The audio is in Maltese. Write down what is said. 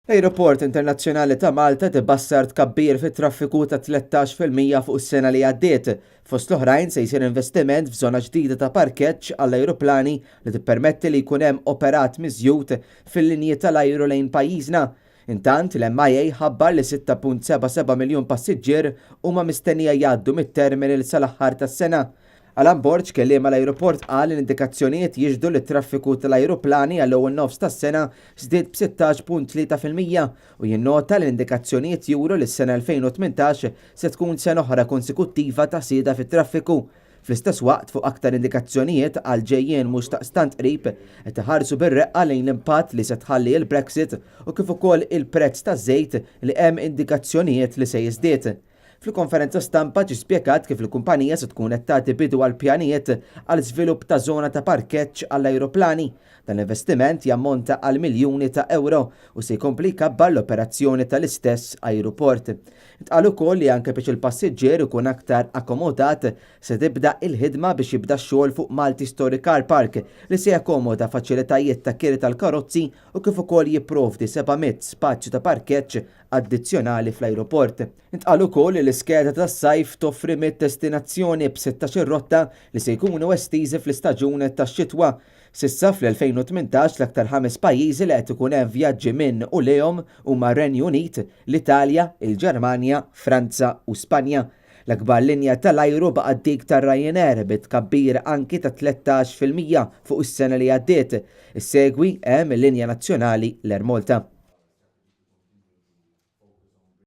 L-Ajruport Internazzjonali ta' Malta tibassar tkabbir fit-traffiku ta' 13% fuq is-sena li għaddiet. Fost l-oħrajn se jsir investiment f'żona ġdida ta' parkeġġ għall-ajruplani li tippermetti li jkun hemm operat miżjud fil-linji tal-ajru lejn pajjiżna. Intant, l-MIA ħabbar li 6.77 miljun passiġġier huma mistennija jgħaddu mit-terminal sal-aħħar tas-sena. Alan Borg, kelliem għall-ajruport qal li l-indikazzjonijiet jixhdu li t-traffiku tal-ajruplani għall-ewwel nofs tas-sena żdied b'16.3% u jinnota li l-indikazzjonijiet juru li s-sena 2018 se tkun sena oħra konsekuttiva ta' żieda fit-traffiku. Fl-istess waqt fuq aktar indikazzjonijiet għal ġejjien mhux daqstant qrib qed iħarsu bir-reqqa lejn l-impatt li se tħalli l-Brexit u kif ukoll il-prezz taż-żejt li hemm indikazzjonijiet li se jiżdied. Fil-konferenza stampa ġie spjegat kif il-kumpanija se tkun qed tagħti bidu għal pjanijiet għal żvilupp ta' żona ta' parkeġġ għall-ajruplani. Dan l-investiment jammonta għal miljuni ta' ewro u se jkompli jkabbar l-operazzjoni tal-istess ajruport. Intqal ukoll li anke biex il-passiġġier ikun aktar akkomodat se tibda il-ħidma biex jibda x-xogħol fuq Multi Storey Car Park li se jakkomoda faċilitajiet ta' kiri tal-karozzi u kif ukoll jipprovdi 700 spazju ta' parkeġġ addizzjonali fl-ajruport. Intqal ukoll li l-iskeda tas-sajf toffri 100 destinazzjoni b'16 rotta li se jkunu estiżi fl-istaġun tax-xitwa. S'issa fl-2018 l-aktar ħames pajjiżi li qed ikun hemm vjaġġi minn u lejhom huma r-Renju Unit, l-Italja, il-Ġermanja, Franza u Spanja. L-akbar linja tal-ajru baqgħet dik tar-Ryanair bi tkabbir anki ta' 13% fuq is-sena li għaddiet. Issegwi hemm il-linja nazzjonali l-Air Malta.